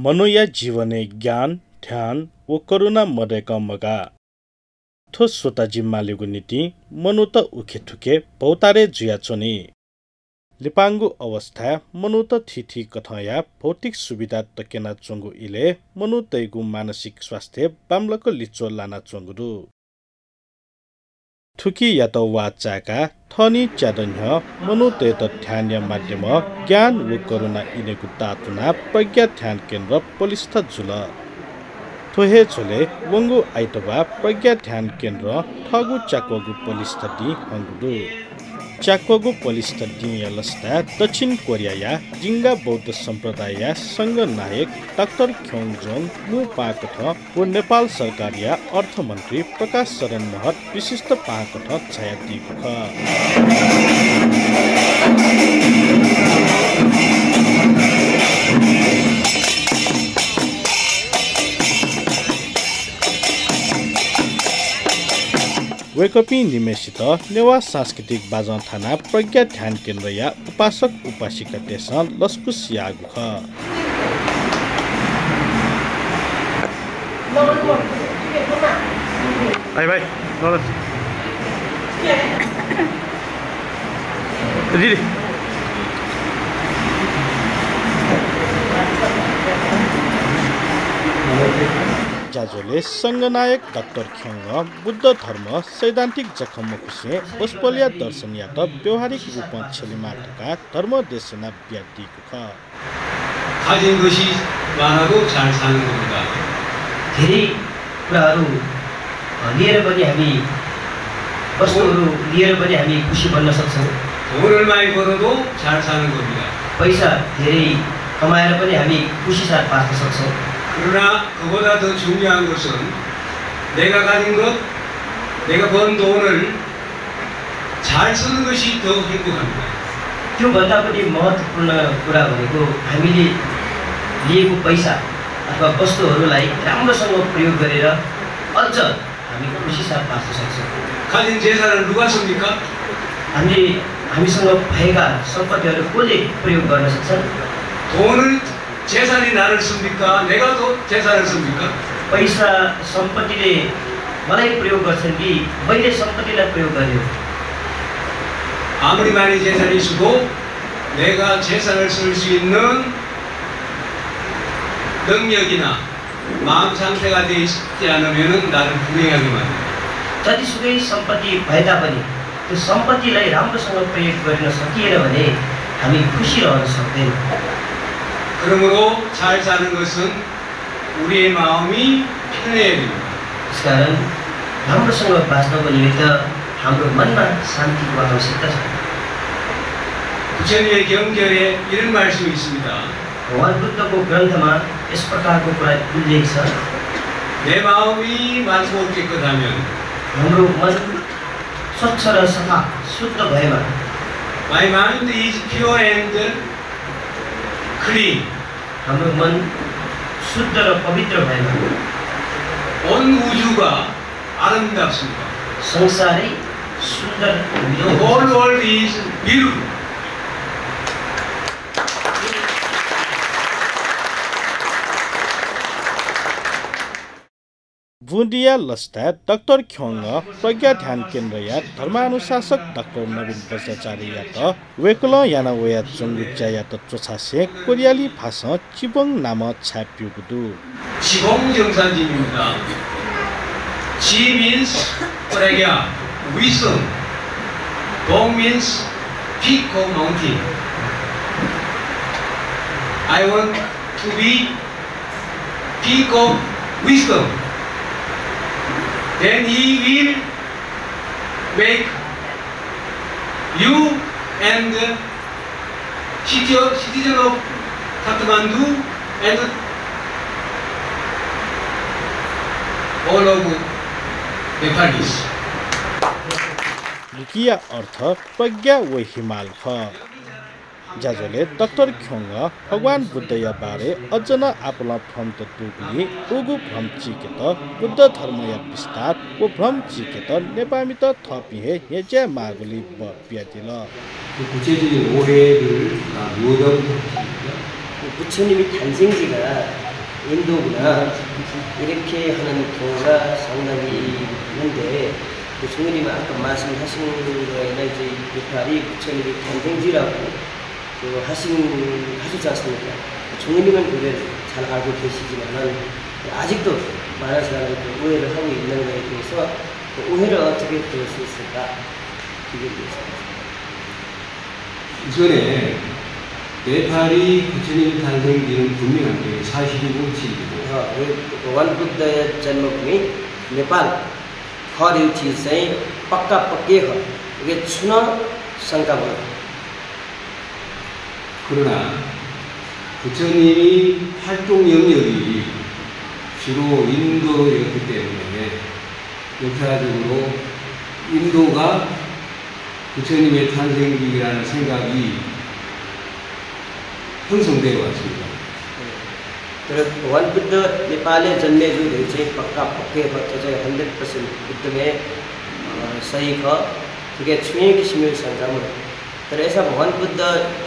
मनोया जीवने ज्ञान ध्यान व करुणा मरेका मगा थो सोता जिम्मालेगु नीति मनु त उखे ठुके भौतारे जुया चोनी लिपाङ्गु अवस्था मनु त थिथि कथया भौतिक सुविधा तकेना चोंगु इले मनु तैगु मानसिक स्वास्थ्य बाम्लको लिचो लाना चोंगुरु थुकी या त वाचाका थनी च्यादन्य मनु ते त ध्यान माध्यम ज्ञान व करुणा इनेगु तातुना प्रज्ञा ध्यान केन्द्र पोलिस्थ जुल थोहे छोले वंगु आइतबा प्रज्ञा ध्यान केन्द्र ठगु चाकोगु पोलिस्थ दि हंगुदु चाकोगु पोलिस्थ दि यलस्ता दक्षिण कोरिया या जिंगा बौद्ध सम्प्रदाय संघ नायक डाक्टर ख्योङजोङ मु पाकथ व नेपाल सरकार या अर्थमन्त्री प्रकाश शरण महत विशिष्ट पाकथ छाया दिएको वेकपी निमेसित नेवा सांस्कृतिक बाजन थाना प्रज्ञा ध्यान केन्द्र या उपासक उपासिका तेसन लस्कुस यागु ख भाइ दिदी जाजोले संघनायक डाक्टर ख्योङ बुद्ध धर्म सैद्धान्तिक जखम खुसे ओस्पलिया दर्शन या त व्यवहारिक रूपमा छेलिमाटका धर्म देशना व्याप्तिको ख खाजिन गोशी बानाको छाडछाड गर्दा धेरै कुराहरू लिएर पनि हामी वस्तुहरू लिएर पनि हामी खुसी बन्न सक्छौँ धोरणमाई गरोदो छाडछाड गर्दा पैसा धेरै कमाएर पनि हामी खुसी साथ बाँच्न सक्छौँ 그러나 그보다 더 중요한 것은 내가 가진 것, 내가 번 돈을 잘 쓰는 것이 더 행복합니다. त्योभन्दा पनि महत्त्वपूर्ण कुरा भनेको हामीले लिएको पैसा अथवा वस्तुहरूलाई राम्रोसँग प्रयोग गरेर अझ हामी खुसी साथ बाँच्न सक्छौँ। 가진 재산을 누가 씁니까? हामीसँग भएका सम्पत्तिहरू कसले प्रयोग गर्न सक्छन्? 돈을 재산이 나를 씁니까? 내가 또 재산을 씁니까? पैसा सम्पत्तिले मलाई प्रयोग गर्छन् कि मैले सम्पत्तिलाई प्रयोग गर्यो? 아무리 많이 재산이 있어도 내가 재산을 쓸 수 있는 능력이나 마음 상태가 되어 있지 않으면 나를 불행하게 만듭니다. जतिसुकै सम्पत्ति भए तापनि त्यो सम्पत्तिलाई राम्रोसँग प्रयोग गर्न सकिएन भने हामी खुसी रहन सक्दैनौँ। 그러므로 잘 사는 것은 우리의 마음이 편해야 됩니다. त्यसकारण राम्रोसँग बाँच्नको निमित्त हाम्रो मनमा शान्तिको आवश्यकता छ। 부처님의 경결에 이런 말씀이 있습니다. भगवान बुद्धको ग्रन्थमा यस प्रकारको कुरा उल्लेख छ। 내 마음이 맑고 깨끗하면 हाम्रो मन स्वच्छ र सफा शुद्ध भएमा My mind is pure and clean. हाम्रो मन शुद्ध र पवित्र भएमा 온 우주가 아름답습니다. संसारै सुन्दर The whole world is beautiful. बुन्दिया लस्ता डाक्टर ख्योङ प्रज्ञा ध्यान केन्द्र या धर्मानुशासक डाक्टर नवीन बज्राचार्य या त वेकुल याना वया चोङगुचा या त चोछासे कोरियाली भाषा चिबङ नाम छाप्युगुदु 지공 정산진입니다. 지 means Pragya, wisdom. 동 means peak of mountain. I want to be peak of wisdom. Then he will make you and citizen of Kathmandu and all of Nepalis. लुकिया अर्थ प्रज्ञा व हिमाल ख जाजोले डाक्टर ख्योङ भगवान बुद्ध या बारे अझ न आफूला भ्रम त दुगुली उगु भ्रम चिकेत बुद्ध धर्म या विस्तार व भ्रम चिकेत नेपामी त थपिहे हेज्या मागुली बप्यातिल 구체적인 오해를 요령 부처님이 탄생지가 인도구나 이렇게 하는 경우가 상당히 있는데 총리님 아까 말씀하신 거에는 이제 네팔이 부처님이 단생지라고 하시지 않습니까? 총리님은 그걸 잘 알고 계시지만은 아직도 많은 사람들이 오해를 하고 있는 거에 대해서 그 오해를 어떻게 풀 수 있을까? 이게 이전에 네팔이 부처님 탄생기는 분명한데 사실이고 진리고 भगवान बुद्ध जन्मभूमि नेपाल हर एक चीज चाहिँ पक्का पक्के हो 이게 छुन शंका भयो. 그러나 부처님이 활동 영역이 주로 인도였기 때문에 역사적으로 인도가 부처님의 탄생기라는 생각이 형성되어 왔습니다. भगवान बुद्ध नेपालले जन्मेको चाहिँ पक्का पक्के हो त्यो चाहिँ 100% बुद्धमै सही हो ठीक है छुए किसिमको संक्रमण तर ऐसा भगवान बुद्ध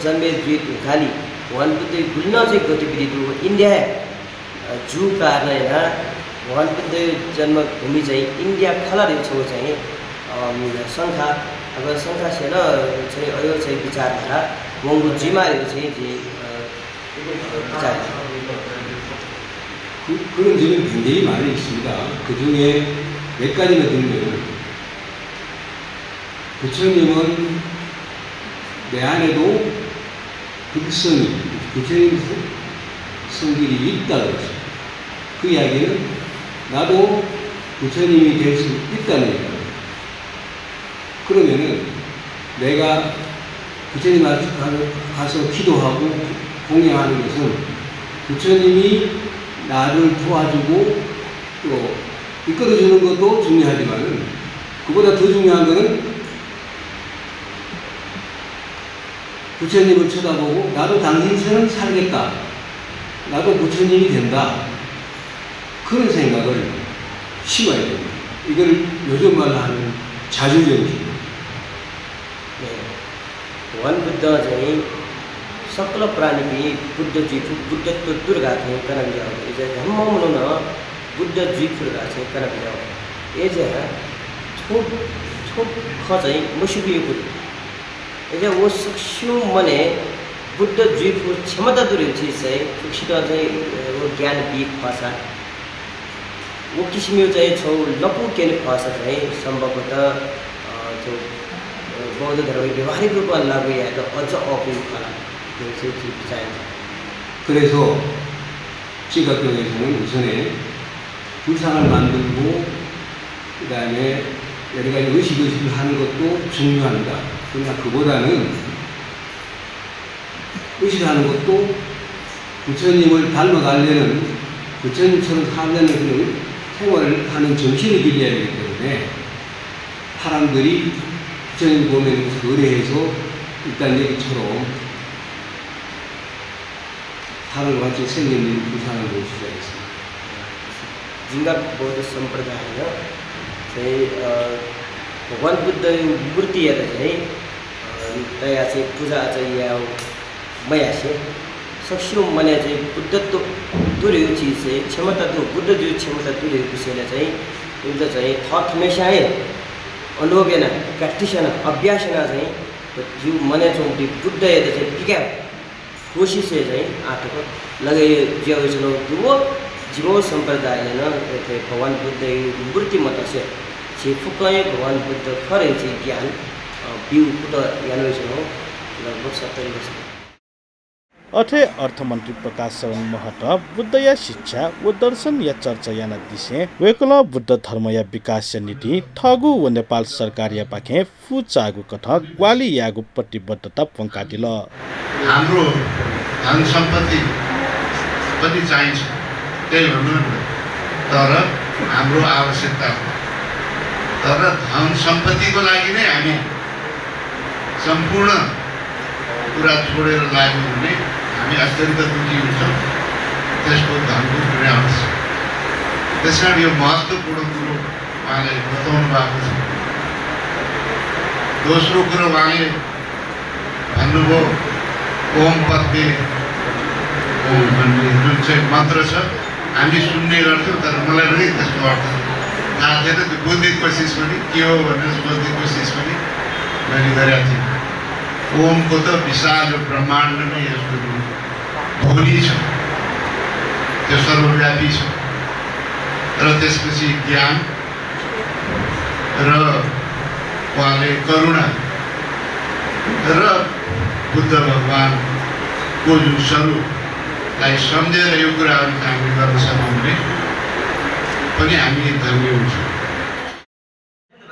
जन्मे द्वीप खाली भगवान बुद्ध गुल्न चाहिँ गतिविधि तो इन्डिया जू कारण यहाँ भगवान बुद्ध जन्मभूमि चाहिँ इन्डिया खलाहरू छेउ चाहिँ संख्या अब संख्या छैन चाहिँ अयो चाहिँ विचारधारा मंगु जिमाहरू चाहिँ विचार 그런 점이 굉장히 많이 있습니다. 그 중에 몇 가지만 들면 부처님은 내 안에도 극성이 부처님 성질이 있다고 했어요. 그 이야기는 나도 부처님이 될 수 있다는 얘기예요. 그러면은 내가 부처님 앞에 가서 기도하고 공양하는 것은 부처님이 나를 도와주고 또 이끌어주는 것도 중요하지만 그보다 더 중요한 것은 부처님을 쳐다보고 나도 당신처럼 살겠다. 나도 부처님이 된다. 그런 생각을 심어야 됩니다. 이걸 요즘 말로 하는 자주정신. भगवान बुद्ध चाहिँ सकल प्राणी पनि बुद्ध जीव बुद्ध तो दुर्गा थे करम जाओ इजे धम्म मनोन बुद्ध जीव दुर्गा चाहिँ करम जाओ एजे थोप थोप ख चाहिँ मुशुबी बुद्ध एजे वो सक्षम मने बुद्ध जीव क्षमता दुर्यो चीज चाहिँ खुशीता चाहिँ वो ज्ञान बीक भाषा वो किसिमको चाहिँ छौ लपु केने भाषा चाहिँ सम्भवतः जो बौद्ध धर्म व्यवहारिक रूपमा लागू या त अझ अपिल होला त्यो चाहिँ चाहिन्छ. 그래서 지각교에서는 우선에 불상을 만들고 그 다음에 여러 가지 의식을 하는 것도 중요합니다. 그러나 그보다는 의식하는 것도 부처님을 닮아가려는 부처님처럼 살려는 그런 생활을 하는 정신을 길러야 되기 때문에 사람들이 부처님 보면 의뢰해서 일단 여기처럼 사람을 완전히 생긴 불상을 보기 시작했습니다. जिंगा बौद्ध संप्रदाय चाहिँ भगवान बुद्ध मूर्ति हेरेर चाहिँ तया चाहिँ पूजा चाहिँ या मयासे सक्षम मने चाहिँ बुद्धत्व दुर्यो चीज चाहिँ क्षमता तो बुद्ध जो क्षमता दुर्यो विषयले चाहिँ उनले चाहिँ थट हमेशा अनुभव प्र्याक्टिसन अभ्यासना चाहिँ जो मने चाहिँ बुद्ध हेरेर चाहिँ टिका कोशिश चाहिँ आटो लगे ज्याउसनो दुवो जीवो संप्रदायले न भगवान बुद्ध मूर्ति मतसे जे फुकय भगवान बुद्ध खरे चाहिँ ज्ञान बिउ पुट यानोसनो लगभग 70 वर्ष अथे अर्थमन्त्री प्रकाश शरण महत बुद्धया शिक्षा व दर्शन या चर्चा याना दिसे वेकल बुद्ध धर्म या विकास नीति ठगु व नेपाल सरकार या पाखे फु चागु कथ ग्वाली यागु प्रतिबद्धता पंकाटिल हाम्रो धन सम्पत्ति पनि चाहिन्छ त्यही भन्नु तर हाम्रो आवश्यकता हो तर धन सम्पत्तिको लागि नै हामी सम्पूर्ण कुरा छोडेर लाग्यो भने हामी अत्यन्त दुखी हुन्छौँ त्यसको धनको प्रयास त्यसकारण यो महत्त्वपूर्ण कुरो उहाँले बताउनु भएको छ दोस्रो कुरो उहाँले भन्नुभयो ओम पद्मे ओम भन्ने जुन चाहिँ मन्त्र छ हामी सुन्ने गर्थ्यौँ, तर मलाई पनि त्यसको अर्थ थाहा थिएन। त्यो बुझ्ने कोसिस पनि के हो भनेर सोध्ने कोसिस पनि मैले गरेका थिएँ। ओमको त विशाल ब्रह्माण्ड नै यसको ध्वनि छ, त्यो सर्वव्यापी छ। र त्यसपछि ज्ञान र उहाँले करुणा र बुद्ध भगवानको जुन स्वरूपलाई सम्झेर यो कुराहरू हामीले गर्न सक्यौँ भने पनि हामी धन्य हुन्छौँ।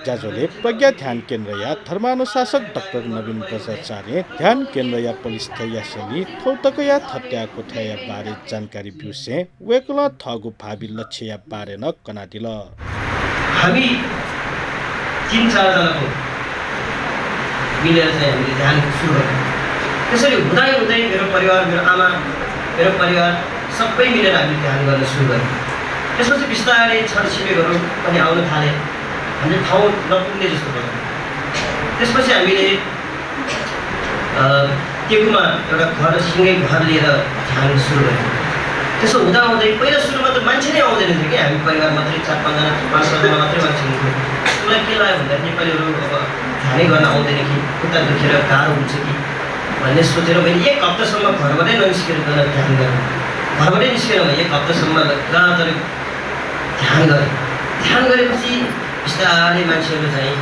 जाजोले प्रज्ञा ध्यान केन्द्र या धर्मानुशासक डाक्टर नवीन बजाचार्य ध्यान केन्द्र या पुलिस थैयासेनी थौतक या थत्याको थया बारे जानकारी बिउसे वेकुला थगु भावी लक्ष्य या बारे न कनादिल। हामी 3-4 जनाको मिलेर चाहिँ हामीले ध्यान सुरु गर्यौँ। त्यसरी हुँदै हुँदै मेरो परिवार, मेरो आमा, मेरो परिवार सबै मिलेर हामी ध्यान गर्न सुरु गऱ्यौँ। त्यसपछि बिस्तारै छरछिमेकहरू पनि आउन थाले। हामीले ठाउँ नपुग्ने जस्तो भयो। त्यसपछि हामीले टेकुमा एउटा घर सिँगै घर लिएर ध्यान सुरु गऱ्यौँ। त्यसो हुँदा हुँदै पहिला सुरुमा त मान्छे नै आउँदैन थियो कि, हामी परिवार मात्रै 4-5 जना 5-6 जना मात्रै मान्छे हुन्थ्यो। मलाई के लाग्यो भन्दा नेपालीहरू अब ध्यानै गर्न आउँदैन कि, खुट्टा दुखेर गाह्रो हुन्छ कि भन्ने सोचेर मैले 1 हप्तासम्म घरबाटै ननिस्केर गएर ध्यान गरेँ। घरबाटै निस्केर म 1 हप्तासम्म लगातार ध्यान गरेँ। ध्यान गरेपछि बिस्तारै मान्छेहरू चाहिँ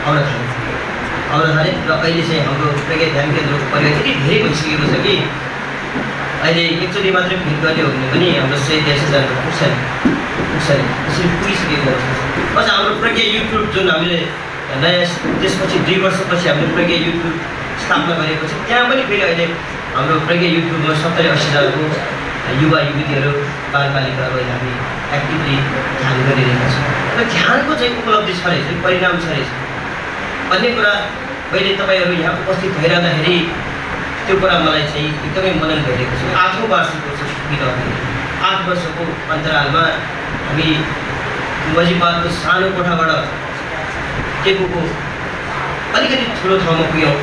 आउन थाले र अहिले चाहिँ हाम्रो प्रज्ञा ध्यान केन्द्रको परिवार यति धेरै भइसकेको छ कि अहिले एकचोटि मात्रै फिट गर्ने हो भने पनि हाम्रो 180 जना पुग्छ नि। त्यसरी पुगिसकेको अवस्था छ। अझ हाम्रो प्रज्ञा युट्युब जुन हामीले नयाँ त्यसपछि 2 वर्षपछि हामीले प्रज्ञा युट्युब स्थापना गरेको छ, त्यहाँ पनि फेरि अहिले हाम्रो प्रज्ञा युट्युबमा 70-80 जनाको युवा युवतीहरू बालबालिकाहरू अहिले हामी एक्टिभली ध्यान गरिरहेका छौँ। र ध्यानको चाहिँ उपलब्धि छ रहेछ, परिणाम छ रहेछ भन्ने कुरा मैले तपाईँहरू यहाँ उपस्थित भइरहँदाखेरि त्यो कुरा मलाई चाहिँ एकदमै मनन भइरहेको छ। 8औं वर्षको छ पुगिरहँदाखेरि 8 वर्षको अन्तरालमा हामी मजिपातको सानो कोठाबाट टेकुको अलिकति ठुलो ठाउँमा पुग्यौँ।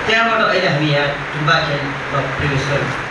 त्यहाँबाट अहिले हामी यहाँ डुब्बा खेलमा प्रवेश गऱ्यौँ।